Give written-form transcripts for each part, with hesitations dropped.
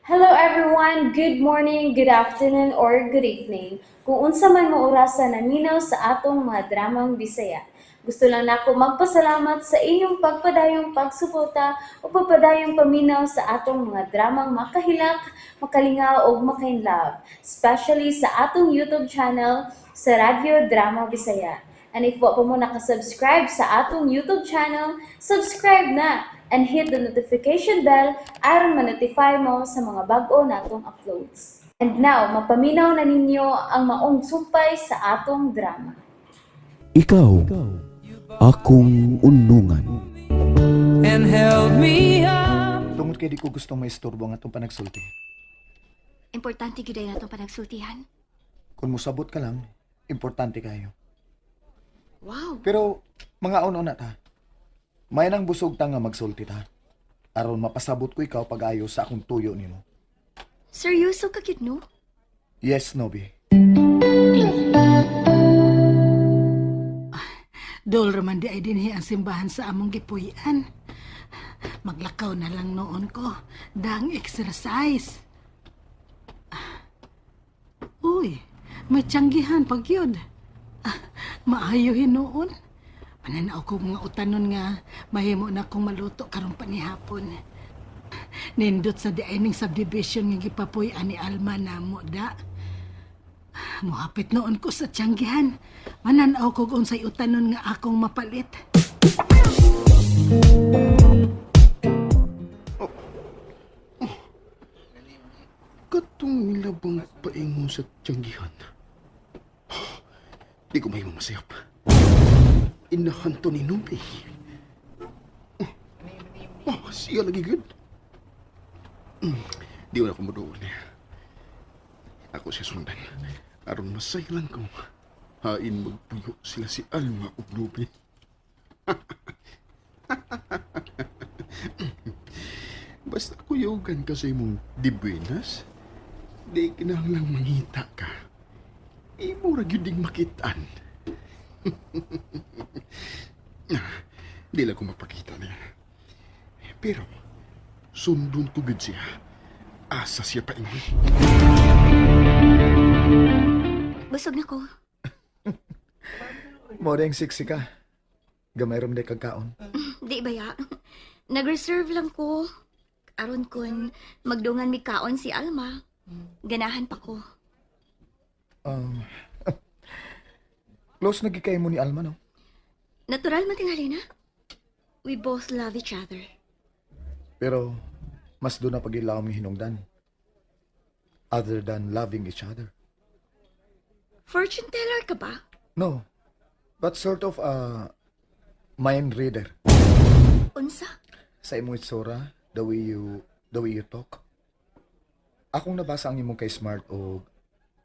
Hello everyone! Good morning, good afternoon, or good evening. Kung unsa man mo orasa naminaw sa atong mga dramang Bisaya. Gusto lang nako magpasalamat sa inyong pagpadayong pagsuporta o pagpadayong paminaw sa atong mga dramang makahilak, makalingaw ug makainlove, especially sa atong YouTube channel sa Radyo Drama Bisaya. And if wa pa mo nakasubscribe sa atong YouTube channel, subscribe na and hit the notification bell aron ma-notify mo sa mga bag-o natong uploads. And now, mapaminaw na ninyo ang maong sumpay sa atong drama. Ikaw, akong unungan. And held me up. Tungod kay di ko gustong maisturbo ang atong panagsulti. Importante gyud ay atong panagsultihan. Kung musabot ka lang, importante kayo. Wow. Pero mga una ta. May nang busog ta nga magsulti ta. Aron mapasabot ko ikaw pag-ayo sa akong tuyo nimo. Seryoso ka gyud, no? Yes, Nobi. Dol raman di ay dinhi ang simbahan sa among gipuy-an. Maglakaw na lang noon ko. Dang exercise. Ah. Uy, may tiyanggihan pag yun. Ah, maayo hinuon. Mananaw ko mga utanon nga mahimo na kong maluto karon pa ni hapon. Nindot sa diining subdivision nga gipapuy-an ni Alma namo da. Muhapit noon ko sa tiyanggihan. Mananaw ko unsay utanon nga akong mapalit. Katong nilabang paingon sa tiyanggihan. Di ko mahimo masayop. Inahan to ni Nubi. Oh, siya lagi good. Di ko na kumudoon niya. Ako siya sundan. Aron masaylan ko. Hain magpuyo sila si Alma ug Nubi. Basta kuyugan ka sa imong dibuenas, di kinahanglang mangita ka. Imo ra gyud ding makitaan. Di lang ko mapakita niya. Pero sundon ko gyud siya. Asa siya paingon. Busog na ko. Mo rin siksi ka. Gamay ram day kagkaon. Di ba ya? Nag-reserve lang ko. Aron kun magdungan mi kaon si Alma. Ganahan pa ko. Close na gikay mo ni Alma, no? Natural man tingali na. We both love each other. Pero mas doon na pag-ilawang hinungdan. Other than loving each other. Fortune teller ka ba? No, but sort of a mind reader. Unsa? Sa imong itsura, the way you talk. Akong nabasa ang imong kay smart o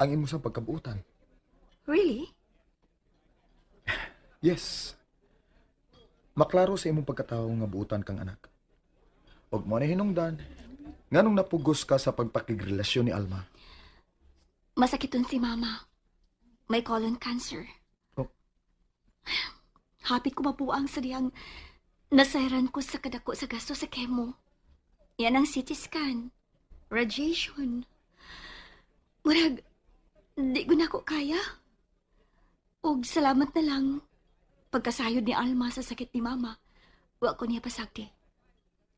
ang imong sa pagkabuutan. Really? Yes. Maklaro sa imong pagkatao nga buutan kang anak. Og mo na hinungdan, nganong napugos ka sa pagpakigrelasyon ni Alma? Masakiton si Mama. May colon cancer. Oh. Hapit ko mabuang sa diyang nasayran ko sa kadako sa gasto sa chemo. Yan ang CT scan. Radiation. Murag, di ko na ko kaya. Og salamat na lang. Pagkasayod ni Alma sa sakit ni Mama, wa ko niya pasagdi.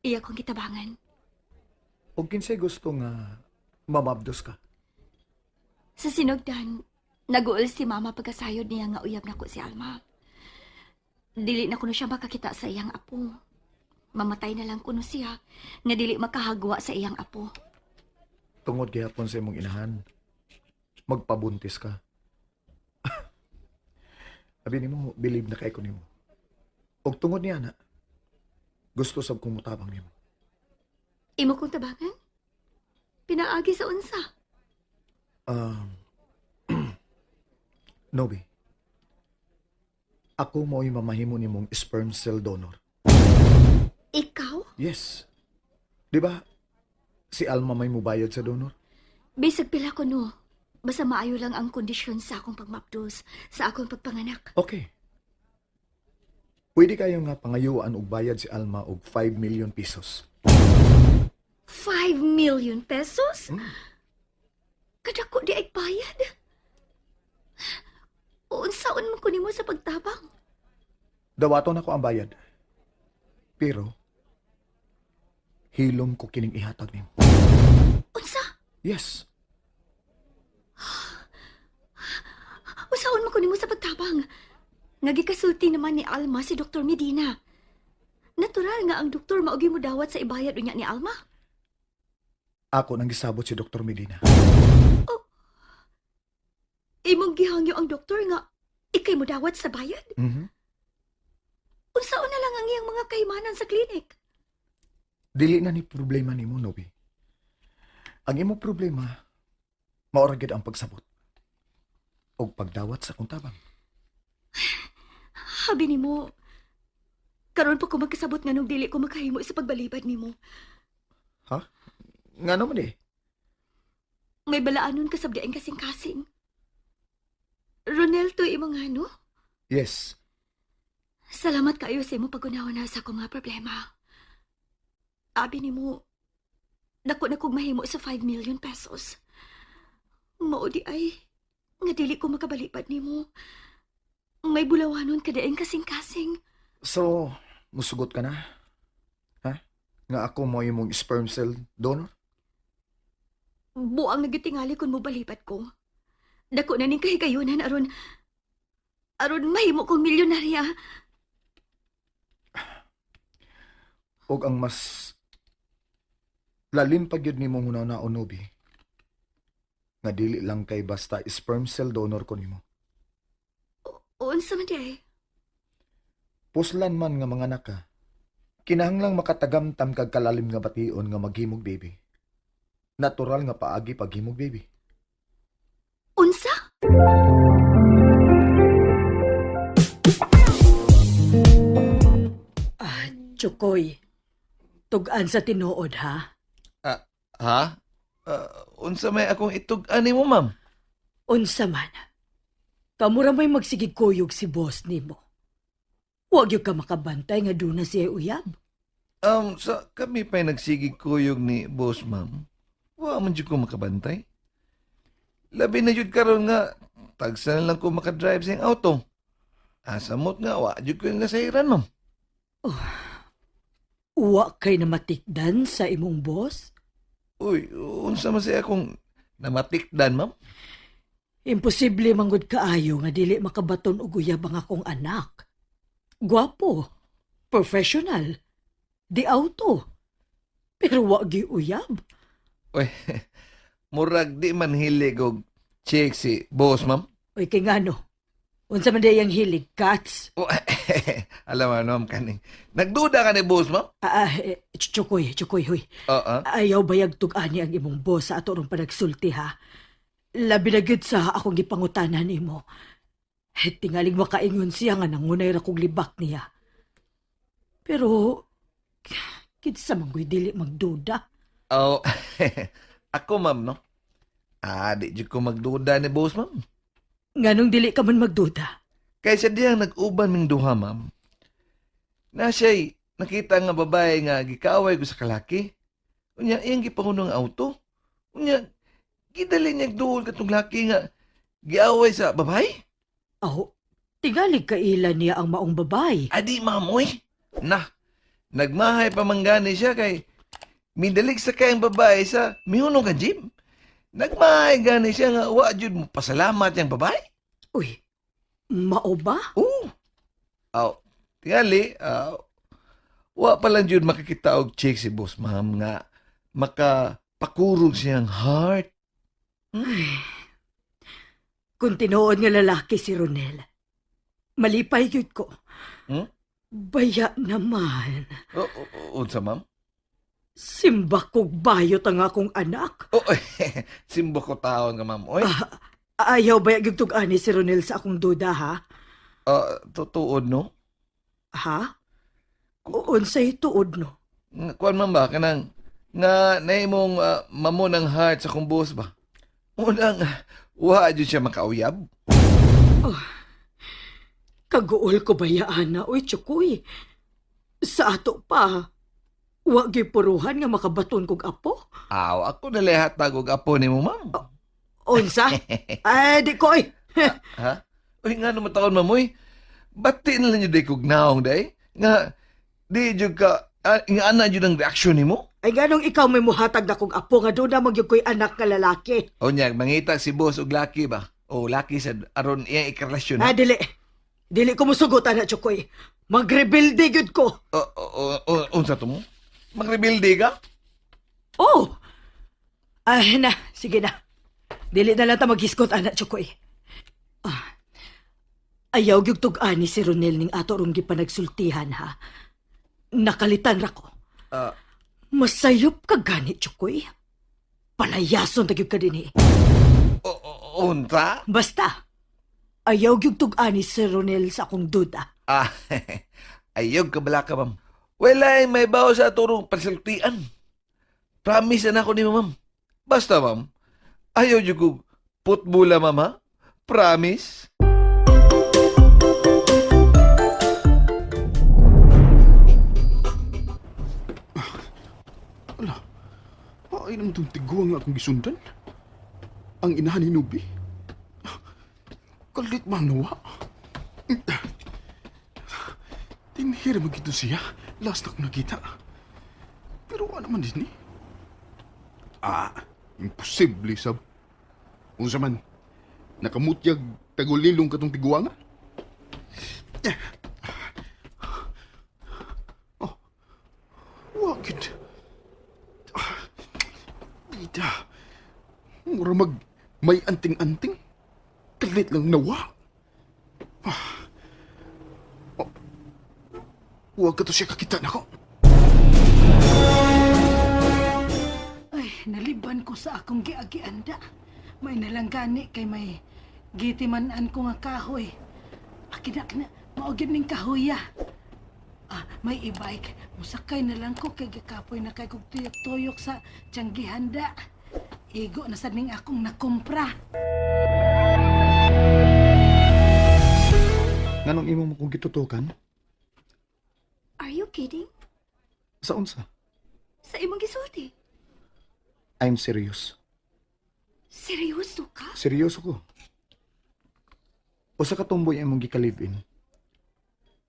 Iya kong kitabangan. Og kinsay gusto nga mamabdos ka? Sa sinugdan, naguol si Mama pagkasayod niya nga uyab nako si Alma. Dili na kuno siya makakita sa iyang apo. Mamatay na lang kuno siya nga dili makahagwa sa iyang apo. Tungod gihapon sa imong inahan, magpabuntis ka. Abi nimo, believe na kay ko nimo. Og tungod niya na, gusto sab kong mutabang nimo. Imo kong tabangan? Pinaagi sa unsa? Nobi, ako mo'y mamahimo nimong sperm cell donor. Ikaw? Yes. Di ba? Si Alma may mubayad sa donor? Bisag pila ko no. Basta maayo lang ang kondisyon sa akong pagmapdos, sa akong pagpanganak. Okay. Pwede kayo nga pangayuan og bayad si Alma og 5 million pesos. 5 million pesos? Kadako diay bayad. Unsaon man ko nimo sa pagtabang? Dawaton ako ang bayad. Pero, hilom ko kining ihatag nimo. Unsa? Yes. Unsaon man ko nimo sa pagtabang? Nga gikasulti naman ni Alma si Dr. Medina. Natural nga ang doktor mao gyud mo dawat sa ibayad unya ni Alma. Ako nang gisabot si Dr. Medina. Imong gihangyo ang doktor nga ikay mo dawat sa bayad. Unsaon na lang ang iyang mga kaimanan sa klinik? Dili na ni problema nimo, Nobi. Ang imo problema, mao ra gyud ang pagsabot og pagdawat sa akong tabang. Habi nimo, karon pa ko magkasabot nga nung dili ko makahimo sa pagbalibad nimo. Ha? Ngano man eh? May balaanon ka sabdiang kasing-kasing. Ronel to imong ano? Yes. Salamat kayo sa imong pag-unawa na sa akong mga problema. Abi nimo, dako na kog mahimo sa 5 million pesos. Mao di ay, nga dili ko makabalibad nimo. May bulawanon ka dieng kasing-kasing. So, musugot ka na? Ha? Nga ako mo imong sperm cell donor? Buang nagitingali kun mo balibad ko. Dako na ning kahigayunan aron aron mahimo kong milyonarya. Og ang mas lalim pa gyud nimo hunahuna, Nobi, nga dili lang kay basta sperm cell donor ko nimo. Unsa man di ay? Puslan man nga mga naka, kinahanglang makatagamtam kag kalalim nga bation nga maghimog baby. Natural nga paagi paghimog baby. Unsa? Ah, Chukoy. Tugan sa tinuod ha. Ha? Unsa may akong itug-an nimo, ma'am? Unsa man. Kamura may magsigig-kuyog si boss nimo. Huwag yung ka makabantay nga doon na siya uyab. Sa kami pa'y nagsigig kuyog ni boss, ma'am. Wa man jud ko makabantay. Labi na jud karon nga tagsa na lang ko makadrive sa iyang auto. Asamot nga wa jud ko yung nasairan, ma'am. Uwa kay na matikdan sa imong boss? Uy, unsa man siya akong namatikdan, ma'am? Imposible manggod kaayo nga dili makabaton og uyab ang akong anak. Gwapo, professional, di auto. Pero wa gyud uyab. Uy, murag di man hilig og chick si boss, ma'am. Uy, kay ngano? Unsa man day ang hilig, cats? Oh, alam mo, ma'am, kaning. Nagduda ka ni boss, ma'am? Ah, ah, eh, Chukoy, Chukoy, huy. Oo. Ayaw bayag tug-ani ang imong boss sa ato rong panagsulti ha. Labi na gyud sa akong gipangutana nimo. Eh, tingaling makaingon siya nga nangunay ra kog libak niya. Pero kinsa man goy dili magduda. Oh, ako, ma'am, no? Ah, di jud ko magduda ni boss, ma'am. Nganong dili ka man magduda? Kaysa diyang nag-uban ming duha, ma'am. Na siya'y nakita nga babae nga gikaaway ko sa kalaki. Unya, iyang gipanguno ang auto. Unya, gidali niya duol katong laki nga giaway sa babae. Aw, tingali kaila niya ang maong babae. Adi, ma'am, oy. Na, nagmahay pa man gani siya kay midalig sa kayang babae sa mihunong ka jeep. Nagmahay gani siya nga wa jud mo pasalamat yang babae. Uy, mao ba? Oo. Aw, tingali, wa pa lang jud makakita og chick si boss ma'am nga makapakurog siyang heart. Kung tinuod nga lalaki si Ronel, malipay gyud ko. Hmm? Baya naman. O, unsa, ma'am? Simba kog bayot ang akong anak. Oh, simbo ko taon nga, ma'am. Oy, Ayaw ba yung tug-ani si Ronel sa akong duda, ha? Tutuod, no? Ha? Unsay tuod, no? Nga, kuan man ba kanang nga naimong mamon ang heart sa kong boss ba? Unang wa jud siya makauyab. Kaguol ko ba ana, oy, tsukoy? Sa ato pa. Wa gyud puruhan nga makabaton kog apo. Aw, ako na hatag og apo nimo, ma'am. Unsa? Ay, di ko eh. Ha? Uy, nga naman taon, ma'am, uy. Bati na lang yun day kog naong, day. Nga, di jud ka, nga ana jud ang reaksyon nimo. Ay ganong ikaw may muhatag na kog apo nga doon na magyud ko'y anak nga lalaki. O niya, mangita si boss og laki ba? O laki sa aron iyang ikarelasyon. Ah, dili. Dili ko musugot ana, Chukoy. Magrebelde gyud ko. O, unsa to mo? Magrebelde ka? Oh! Ay na, sige na. Dili na lang ta maghisgot ana, Chukoy. Ah. Ayaw gyud tug-ani si Ronel ning ato rong gipanagsultihan ha. Nakalitan ra ko. Ah. Masayop ka gani, Chukoy. Palayason ta gyud ka dinhi. Unsa? Basta, ayaw gyud tug-ani si Ronel sa akong duda. Ah, ayog ka bala ka, ma'am. Wala ay may bawo sa aturong pasultian. Promise na ako ni ma'am. Basta, ma'am, ayaw jud kog putbula, ma'am, ha? Promise? Ala, ay naman itong tiguang nga akong gisundan. Ang inahan ni Nubi. Kalit man nawa. Tinhira magito siya. Last na akong nakita. Pero wala naman din eh. Ah, imposible sab. Unsa man, nakamutyag tagulilong katong tiguang. Oh, wakit. Bida. Mura mag may anting-anting. Kalit lang nawa. Ah. Oh. Huwag ka to siya kakita nako. Ay, naliban ko sa akong giagianda. May nalanggani kay may gitiman-an ko nga kahoy. Akin na, akin na, mao gyud ning kahoya. Ah, may e-bike. Musakay na lang ko kay gikapoy na kay kog tuyok-tuyok sa tiyanggihanda. Igo na sad ning akong nakumpra. Nganong imo mo kong gitutukan? Are you kidding? Sa unsa? Sa imong gisulti. I'm serious. Seryoso ka? Seryoso ko. Usa ka tumboy ang imong gika-live-in.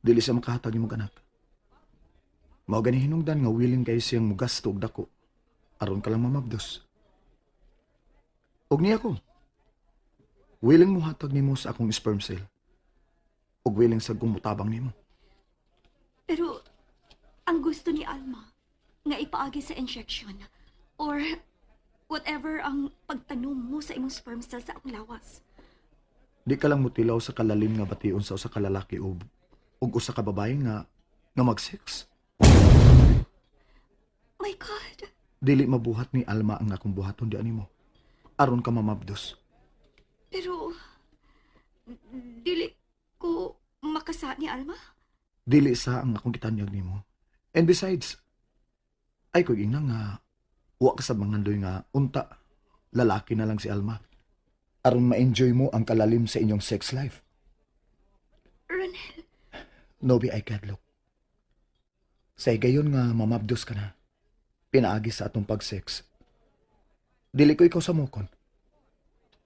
Dili siya makahatag imong anak. Mao gani hinungdan nga willing kay siyang mugasto og dako aron ka lang mamabdos. Og niya ko. Willing mo hatag nimo sa akong sperm cell. Og willing sa gumutabang nimo. Pero ang gusto ni Alma nga ipaagi sa injection or whatever ang pagtanom mo sa imong sperm cell sa akong lawas. Di ka lang mutilaw sa kalalim nga bation sa usa ka lalaki og usa ka babae nga mag-sex. My God! Dili mabuhat ni Alma ang akong buhaton di animo. Aron ka mamabdos. Pero dili ko makasa ni Alma. Dili sa ang akong gitanyag nimo. And besides, ay ko ingna nga wa ka sa mangandoy nga unta lalaki na lang si Alma. Aron ma-enjoy mo ang kalalim sa inyong sex life. Ronel, Nobi ay kadlok. Sa higayon nga mamabdos ka na. Pinaagi sa atong pag-sex. Dili ko ikaw sa mukon.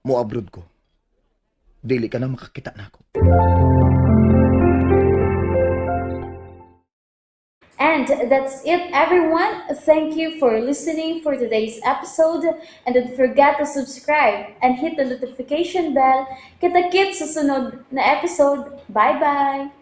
Mo-abroad ko. Dili ka na makakita na ako. And that's it, everyone. Thank you for listening for today's episode. And don't forget to subscribe and hit the notification bell. Kita-kits sa sunod na episode. Bye-bye!